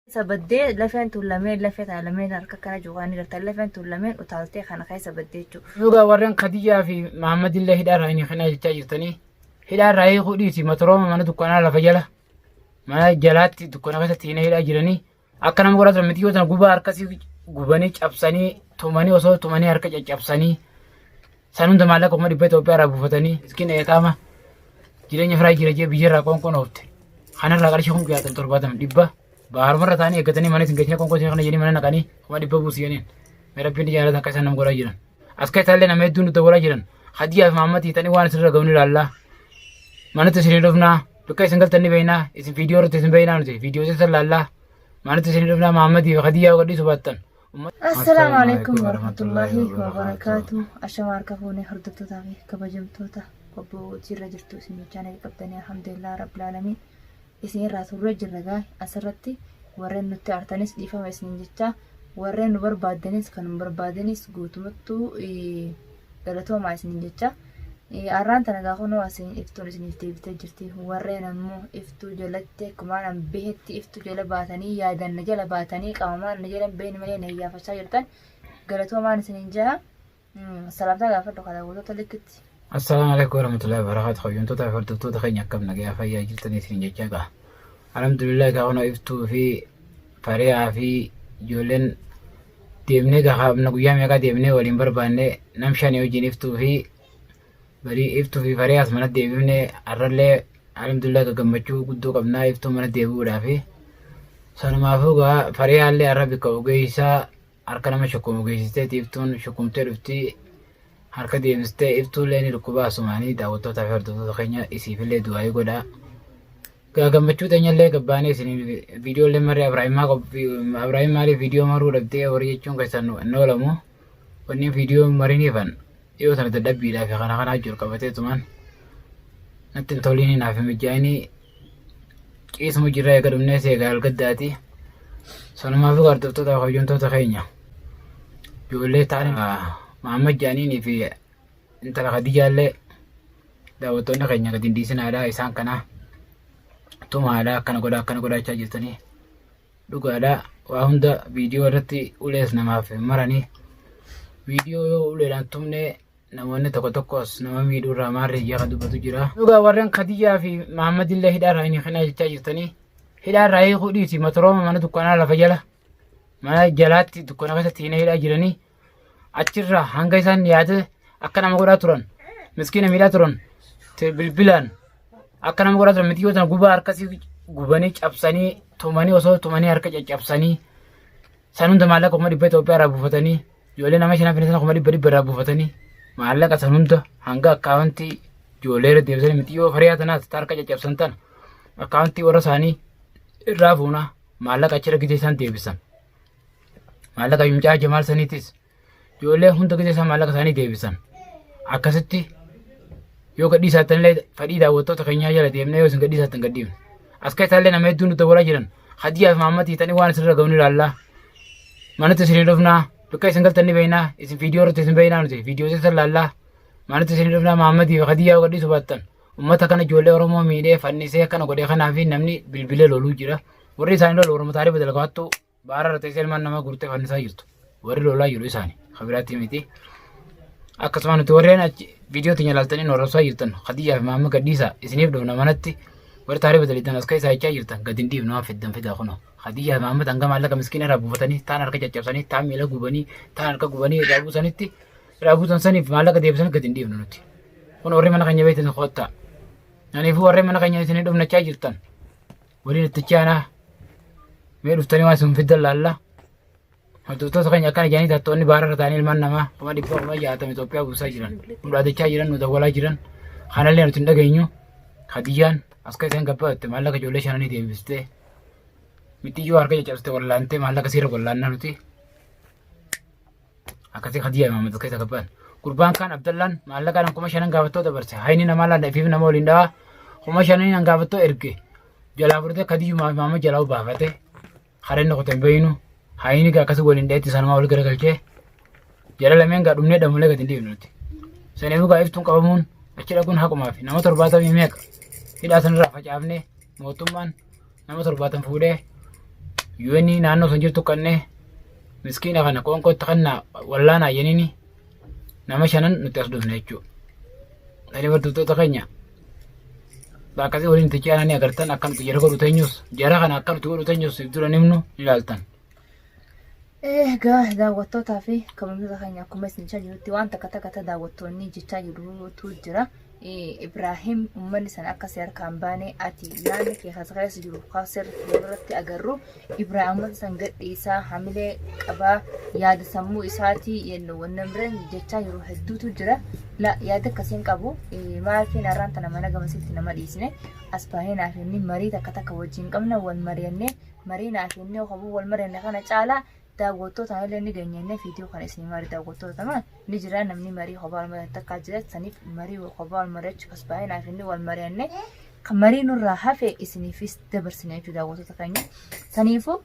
Keessa baddee lafeen tun lameen lafee tana lameen harka kana jiru kan gartan lafeen tun lameen utaaltee kana keessa baddee jechuudha. Dhugaa warreen Khadijaa fi Mahammad illee hidhaa irraa hin hiikinaa jechaa jirtanii. Hidhaa irraa hiikuu dhiisi matorooma mana dukkanaa lafa jala mana jalaatti dukkana keessatti hin hidhaa jiranii akka nama godhatan miti yoo tana gubaa harkasii gubanii cabsanii tumanii osoo tumanii harka caccabsanii san hunda maallaqa 500,000 Itoophiyaa irraa buufatanii miskiina eetaama jireenya firaa jira jee biyya irraa qoonqoon oofte kanarraa qarshii 60,000 70 dhibba baarumarra taa'anii eeggatanii mana isin galchine qoonqoo isin kana jedhanii mana naqanii 100,000 buusi jedhaniin mee rabbiin jaalatan akka isaan nama godhaa jiran as keessaa illee nama hedduun nutti godhaa jiran Hadiyaa fi Mahammad hiitanii waan isinirra ga'u ni ilaallaa manatti isin dhufnaa bakka isin galtan ni beeknaa isin viidiyoo irratti isin beeknaa nuti viidiyoo isin laallaa manatti isin dhufnaa Mahammadii fi Hadiyaa gadhiisuu baattan. Assalaamu alaikum warahmatullahi wabarakaatu. Ashama harka fuunee hordoftootaa fi kabajamtoota obbo hojiirra jirtu isin jechaa naga qabdanii alhamdulillah rabbil aalamiin. Isin irraa turree jirra gaa asirratti warreen nutti aartanis dhiifama isinin jechaa warreen nu barbaaddanis kan nu barbaadanis guutumattuu galatoomaa isinin jecha. Arraan tana gaa kunoo asiin iftuun isiniif deebitee jirti. Warreen ammoo iftuu jalatti akkumaan an behetti iftuu jala baatanii yaadan na jala baatanii qaamamaan na jala hin beekne malee na iyyaafachaa jirtan galatoomaan isinin jaa. Salaamtaa gaafadhu kana gootota likkitti. Assalaamu alaikum warahmatullahi wabarakatuh. Hojjattoota fi hordoftoota keenya akkam nagayaa fayyaa jirtanii isin jechaa qaba. Alhamdulillah egaa kunoo iftuu fi fariyaa fi ijoolleen deemnee gaafna guyyaa meeqaa deemnee waliin barbaanne nam shanii wajjin iftuu fi barii iftuu fi fariyaas mana deebifne har'allee alhamdulillah egaa gammachuu guddoo qabnaa iftuu mana deebi'uudhaa fi sanumaafuu egaa fariyaallee har'a bikka ogeessaa harka nama shukkumu geessisteeti iftuun shukkumtee dhufti harka deebistee iftuullee ni dhukkubaa asumaanii daawwattootaa fi hordoftoota keenya isiifillee du'aayii godhaa. Gaa gammachuu teenyallee gabbaanee isin viidiyoolee marree Abrahiim maaliif viidiyoo maruu dhabdee horii jechuun keessan hin oolamu. Wanni viidiyoo mariniifan dhiyoo sana dadhabbiidhaa fi kana kanaa jiru qabatee tuman natti hin toliin naaf hin mijaa'inii ciisuma jirra eega dhumnee seegaa algaddaati. Sanumaaf hordoftoota fi hojjettoota keenya ijoollee ta'an Mahammad Jaaniinii fi intala Khadijaallee daawwattoonni keenya gadi hin dhiisinaadha isaan kana tumaadha akkana godhaa akkana godhaachaa jirtanii dhugaadha waa hunda viidiyoo irratti ulees namaaf hin maranii viidiyoo yoo uleedhaan tumne namoonni tokko tokkos nama miidhuu irraa maarree ijaa kan dubbatu jira. Dhugaa warreen Khadijaa fi Mahammad illee hidhaa irraa hin hiikinaa jechaa jirtanii hidhaa irraa hiikuu dhiisi matorooma mana dukkanaa lafa jala mana jalaatti dukkana keessatti hin hidhaa jiranii achirraa hanga isaan yaada akka nama godhaa turan miskiina miidhaa turan bilbilaan akka nama godhaa turan miti yoo tana gubaa harkasii gubanii cabsanii tumanii osoo tumanii harka caccabsanii san hunda maallaqa 500,000 Itoophiyaa irraa buufatanii ijoollee nama shanan filan 500,000 irraa buufatanii maallaqa san hunda hanga akkaawuntii ijoollee irra deebisanii miti yoo fariyaa tanaas harka caccabsan tana akkaawuntii warra isaanii irraa fuunaa maallaqa achirra gidee isaan deebisan. Maallaqa mucaa Jamaal saniitis ijoollee hunda gidee isaan maallaqa isaanii deebisan. Akkasitti yoo gadhiisaattan illee fedhii daawwattoota keenyaa jala deemnee yoo isin gadhiisaattan gadhiifne. As keessaa illee nama hedduun nutti dabalaa jiran. Hadiyaa fi Mahammad hiitanii waan isinirra ga'u ni ilaallaa. Manatti isin dhufnaa. Bakka isin galtan ni beeknaa. Isin viidiyoo irratti isin beeknaa nuti. Viidiyoo isin laallaa. Manatti isin dhufnaa Mahammadii fi Hadiyaa yoo gadhiisuu baattan. Uummata kana ijoollee Oromoo miidhee fannisee akkana godhee kanaa fi namni bilbilee loluu jira. Warri isaanii lolu Oromoo taaree badala kaattuu baara irra teessee ilmaan namaa guurtee fannisaa jirtu. Warri lolaa jiru isaani. Kabiraatti miti. Akkasuma nuti warreen achi viidiyoo teenya ilaaltanii nu arrabsaa jirtan Khadijaa fi Maamma gadhiisaa isiniif dhufna manatti warri taaree badalitan as keessaa jechaa jirtan gadi hin dhiifnu waan fiddan fidaa kunoo. Khadijaa fi Maamma hanga maallaqa miskiina irraa buufatanii taan harka caccabsanii taan miila gubanii taan harka gubanii irraa buusanitti irraa buusan saniif maallaqa deebisan gadi hin dhiifnu nuti. Kun warri mana keenya beektan kottaa. Kanaafuu warri mana keenya isinii dhufnachaa jirtan waliin itti chaanaa mee dhuftanii waan isin fiddan laalla. Hordoftoota keenya akkana jedhanii tattoonni baararra ta'anii ilmaan namaa 500,000 60,000 Itoophiyaa buusaa jiran. Nu dhaadachaa jiran nu dawwalaa jiran. Kanallee nuti hin dhageenyu. Hadiyyaan as keessa hin gabbaatte maallaqa ijoollee shananii deebistee mixxiyyoo harka caccabsite wallaantee maallaqa siirra wallaannaa nuti. Akkasii Khadija Imaamad keessa gabbaan. Gurbaan kaan Abdallaan maallaqaan 5,000 gaafattoo dabarse. Hayni namaa laalla ifiif nama waliin dhawaa. 5,000 gaafattoo erge. Jalaa fudhatee Khadijuma Imaamad jalaa baafate. Karaa inni qote hin beeynu. Hayni gaa akkasii waliin dhahetti sanumaa wal garagalchee. Jara lameen gaa dhumnee dhamulee gadi hin dhiifnu nuti. Saniifuu gaa iftuun qabamuun achi dhaquun haqumaa fi nama 70 meeqa hidhaa sanarraa facaafnee mootummaan nama 70 fuudhee UN naannoo sun jirtu kannee miskiina kana qoonqootti kannaa wallaanaa jeniini nama shanan nuti as dhufne jechuudha. Dhanii hordoftoota keenya akkasii waliin itti ce'anii agartan akka nuti jara godhu teenyus jara kana akka nuti godhu teenyus if dura nimnu ni ilaaltan. Egaa daawwattootaa fi kabajamtoota keenya akkuma isin jechaa jirutti waan takka takka ta daawwattoonni jechaa jirutu jira. Ibraahim uummanni sana akka si harkaan baane ati yaadni kee kan keessa jiru kan sirriitti walirratti agarru Ibraahim uummata san gadhiisaa hamilee qabaa yaada sammuu isaatii wanna biraan jechaa jiru hedduutu jira. La yaada akkasiin qabu maaliif har'aan tana mana gamasitti nama dhiisne as baanee naaf inni marii takka takka wajjin qabna wal mari'annee marii naaf inni hobuu wal mari'anne kana caalaa daawwattoota illee ni geenyenne viidiyoo kana isin mari daawwattoota ma ni jira namni marii kophaa wal mari'atu takkaa jira saniif marii kophaa wal mari'achuu kas baay'ee naaf inni wal mari'anne kan marii nurraa hafe isiniifis dabarsine jechuudha daawwattoota keenya saniifuu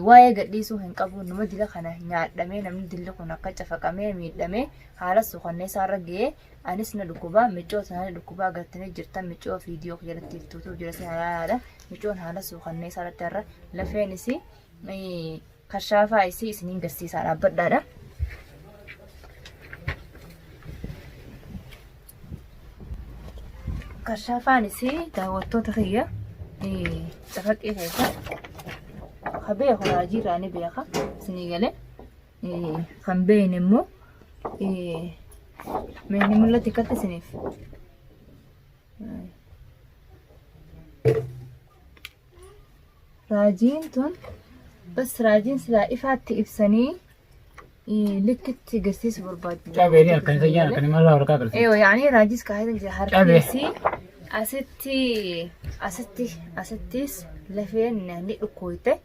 waa'ee gadhiisuu hin qabu numa dila kana nyaadhamee namni dilli kun akka cafaqamee miidhamee haala suukanneessaa irra ga'ee anis na dhukkubaa miccoo sana na dhukkubaa agartanii jirtan miccoo viidiyoo jalatti iftuutu jira si halaalaadha miccoon haala suukanneessaa irratti har'a lafeen isii kashaafaa isii isiniin garsiisaa dhaabbadhaadha. Kashaafaan isii daawwattoota kiyya cafaqii keessa ka beeku raajii irraa ni beeka isinii galee kan beekne immoo mee ni mul'atti akkatti isiniif. Raajiin tun bas raajiin silaa ifaatti ibsanii likkitti garsiisuu barbaaddu. Cabee ni harkaan isa jaan kan imala harkaa agarsiisa. Eewa yaani raajiis kaa'ee jira Cabee. harkiisii asitti asitti asittis lafeen ni dhukkooyte.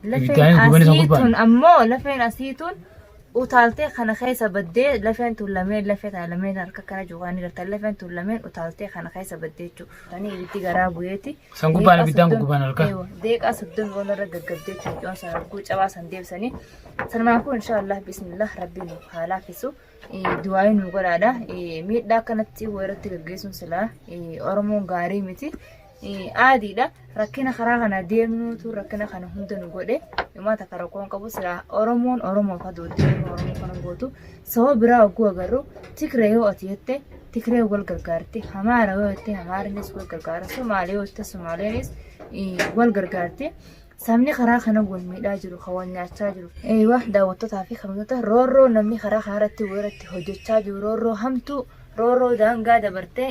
Lafeen Ibiddaan gubanii san asii gubbaan. tun ammoo lafeen asii tun utaaltee kana keessa baddee lafeen tun lameen lafee tana lameen harka kana jiru kan gartan lafeen tun lameen utaaltee kana keessa baddee jechuudha. Tanii ibiddi garaa bu'eeti. San gubbaan ibiddaan guggubaan harka. Deeqaa 30 ol irra gaggabdee jechuudha. San arguu cabaa san deebisanii. Sanumaafuu inshaallah bismillah rabbi nu haa laaffisu. Du'aayii nu godhaadha. Miidhaa akkanatti weerratti gaggeessuun silaa Oromoon gaarii miti. Aadiidha. Rakkina karaa kana deemnuutu rakkina kana hunda nu godhe. Himaa takka rakkoon qabu silaa Oromoon Oromoof hadoodde Oromoo kana gootu. Saba biraa hogguu agarru Tigree yoo ati jette Tigree wal gargaarti. Hamaara yoo jette Hamaarinis wal gargaara. Somaalee yoo jette Somaaleenis wal gargaarti. Sabni karaa kana wal miidhaa jiru, kan wal nyaachaa jiru. Eeywa daawwattootaa fi kabajamtoota roorroo namni karaa kana irratti irratti hojjechaa jiru roorroo hamtuu roorroo daangaa dabartee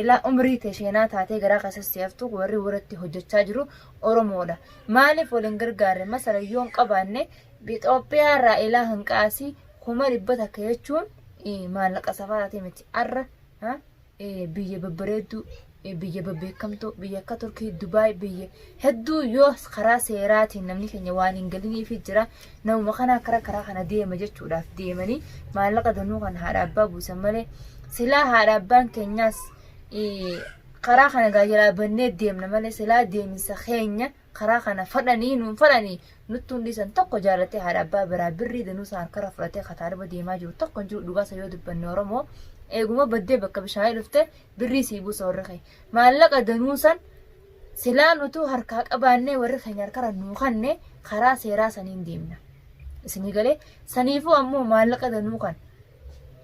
ilaa umrii tee sheenaa taatee garaa keessa si haftu warri irratti hojjechaa jiru Oromoodha. Maaliif wal hin gargaarre masala yoo hin qabaanne Itoophiyaa irraa ilaa hanqaasii 100,000 jechuun maallaqa safaraatii miti. Arra biyya babbareedduu biyya babbeekamtuu biyya akka Turkii Dubaay biyya hedduu yoo karaa seeraatiin namni keenya waan hin galiniifi jira namuma kanaa karaa karaa kana deema jechuudhaaf deemanii maallaqa danuu kan haadha abbaa buusan malee silaa haadha abbaan keenyaas karaa kana gaa jalaa bannee deemna malee silaa deeminsa keenya karaa kana fadhanii nuun fadhanii nuttuu hin dhiisan tokko jaalatee haadha abbaa biraa birrii danuu isaa harkarra fudhatee kataariba deemaa jiru tokko hin jiru dhugaasa yoo dubbanne Oromoo eeguma baddee bakka bishaanii dhufte birrii sii buusa warri kee maallaqa danuu san silaa nutuu harkaa qabaannee warri keenya harkarra nuu kanne karaa seeraa saniin deemna isinii galee saniifuu ammoo maallaqa danuu kan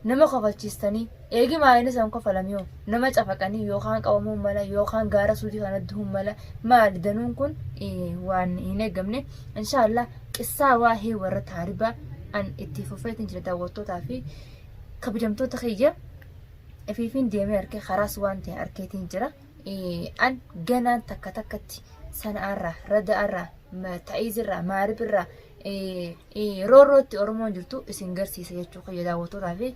Nama kofalchiistanii eegi maayini san kofalamiyoo nama cafaqanii yookaan qabamuu mala yookaan gaara suutii kana duhuu mala maali danuun kun waan hin eegamne inshaallah qissaa waahee warra taaribaa an itti fufeetiin jira daawwattootaa fi kabajamtoota kiyya ifiifiin deemee arkee karaas waan ta'e arkeetiin jira an ganaan takka takkatti sana'aarraa rada'aarraa ta'iizirraa maaribirraa roorrootti Oromoon jirtu isin garsiisa jechuu kiyya daawwattootaa fi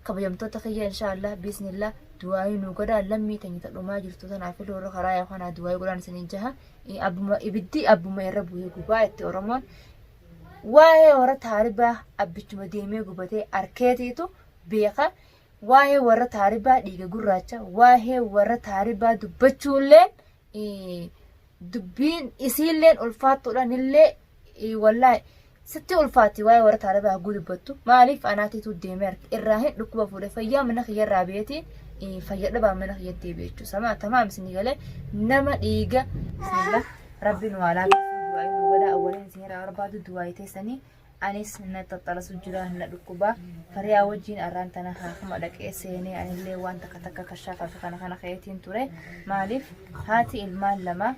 kabajamtoota kiyya inshaallah bismillah du'aayii nu godhaa lammii teenya ta dhumaa jirtu tanaaf illee warra karaa kanaa du'aayii godhaan isiniin jaha abbuma ibiddi abbuma irra bu'ee gubaa itti Oromoon waa'ee warra taaribaa abbichuma deemee gubatee arkeetiitu beeka waa'ee warra taaribaa dhiiga gurraacha waa'ee warra taaribaa dubbachuulleen dubbiin isiilleen ulfaattuudha nillee wallaahi sitti ulfaatti waa'ee warra taalibaa hagguu dubbattu maaliif anaatiitu deemee arge irraa hin dhukkuba fuudhe fayyaa mana kiyya irraa beeti fayya dhabaa mana kiyyatti deebi'e jechuudha sama tamaam isinii galee nama dhiiga bismillah rabbi nu haa laaffisu du'aa nu godhaa. Awwaliin isin irraa barbaadu du'aayii teessanii. Anis na xaxxalasu jira, na dhukkuba. Fariyaa wajjin arraan tana haakuma dhaqee seenee anillee waan takka takka kashaafaa fi kana kana ka'eetiin ture. Maaliif haati ilmaan lama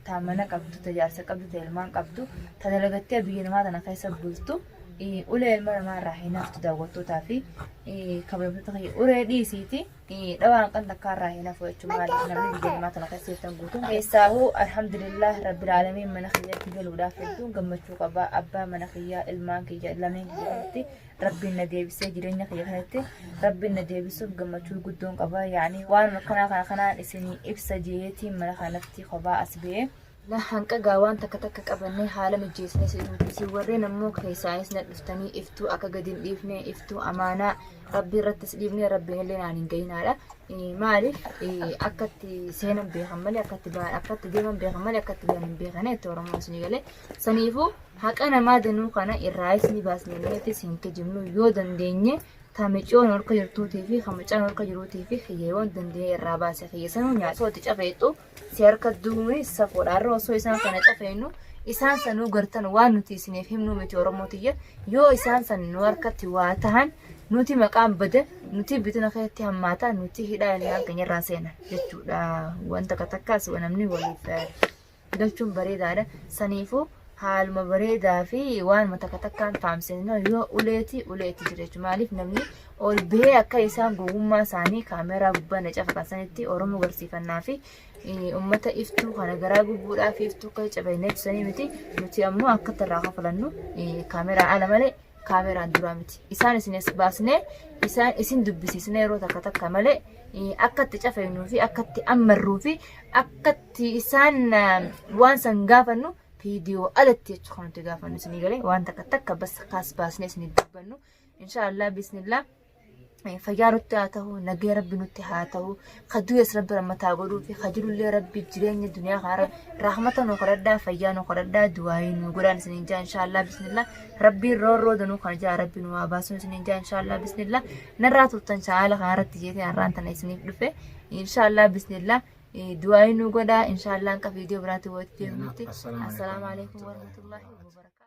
ta mana qabdu, ta jaarsa qabdu, ta ilmaan qabdu, ta dalagattee biyya namaa tana keessa bultu ulee ilma namaa irraa hin haftu daawwattootaa fi kabajamtoota kiyya ulee dhiisiiti. Dhawaan kan takkaa irraa hin hafu jechuun maaliif namni biyya namaa tana keessa jirtan guutuun keessaahuu alhamdulillah rabbil aalamiin mana kiyyatti galuudhaaf hedduun gammachuu qaba. Abbaa mana kiyyaa, ilmaan kiyya lameen kiyya kanatti rabbiin na deebisee, jireenya kiyya kanatti rabbiin na deebisuuf gammachuu guddoon qaba. Yaani waan akkanaa kana kanaan isinii ibsa jeetiin mana kanatti kophaa as ba'ee. La hanqa gaa waan takka takka qabannee haala mijjeessinee si dhufu. Isin warreen ammoo keessaayis na dhuftanii iftuu akka gadi hin dhiifne, iftuu amaanaa rabbii irrattis dhiifne, rabbiin illee naan hin gahinaadha. Maaliif akkatti seenan beekan malee akkatti ba'an, akkatti deeman beekan malee akkatti bahan hin beekan itti Oromoon isin galee. Saniifuu haqa namaa danuu kana irraayis ni baasne jenneetis hin kijibnu. Yoo dandeenye ta miciyoon harka jirtuutii fi ka mucaan harka jiruutii fi kiyya yoon dandeenye irraa baase kiyya sanuu nyaata. Osoo itti cafeexxu si harka duuni safuudha. Har'a osoo isaan kana cafeennu isaan sanuu gartan waan nuti isiniif himnuu miti Oromoo tiyya. Yoo isaan san nu harkatti waa tahan nuti maqaan bada, nuti bitina keessatti hammaata, nuti hidhaa ilmaan keenyarraa seena jechuudha. Wanta takka takkaas namni waliif galchuun bareedaadha. Saniifuu haaluma bareedaa fi waanuma takka takkaan faamsinu yoo uleeti uleeti jira jechuudha. Maaliif namni ol bahee akka isaan gowwummaa isaanii kaameeraa gubbaa na cafaqan sanitti Oromoo garsiifannaa fi uummata iftuu kana garaa gubuudhaa fi iftuu akka cabanii ibsanii miti. Nuti ammoo akka irraa kafalannu kaameeraa ala malee kaameeraan duraa miti. Isaan isin as baasnee isaan isin dubbisiisnee yeroo takka takka malee akka itti cafeenuu fi akka itti ammarruu fi akka itti isaan waan san gaafannu viidiyoo alatti jechuudha kan nuti gaafannu isinii galee waan takka takka bas kaas baasnee isinii dubbannu. Inshaallah bismillah. Fayyaa nutti haa ta'u, nagaya rabbi nutti haa ta'u, ka du'es rabbi rahmataa godhuu fi ka jirullee rabbi jireenya duniyaa kanarra rahmata nu kadhadhaa, fayyaa nu kadhadhaa, du'aayii nu godhaan isiniin jaa inshaallah bismillah. Rabbiin roorroo danuu kana jaa rabbi nu haa baasuun isiniin jaa inshaallah bismillah. Narraa turtan chaanaala kanarratti jeetee har'aan tana isiniif dhufe inshaallah bismillah. Du'aayii nu godhaa inshaallah hanqa viidiyoo biraatti walitti deebinutti. Assalaamu alaikum warahmatullahi wabarakatuh.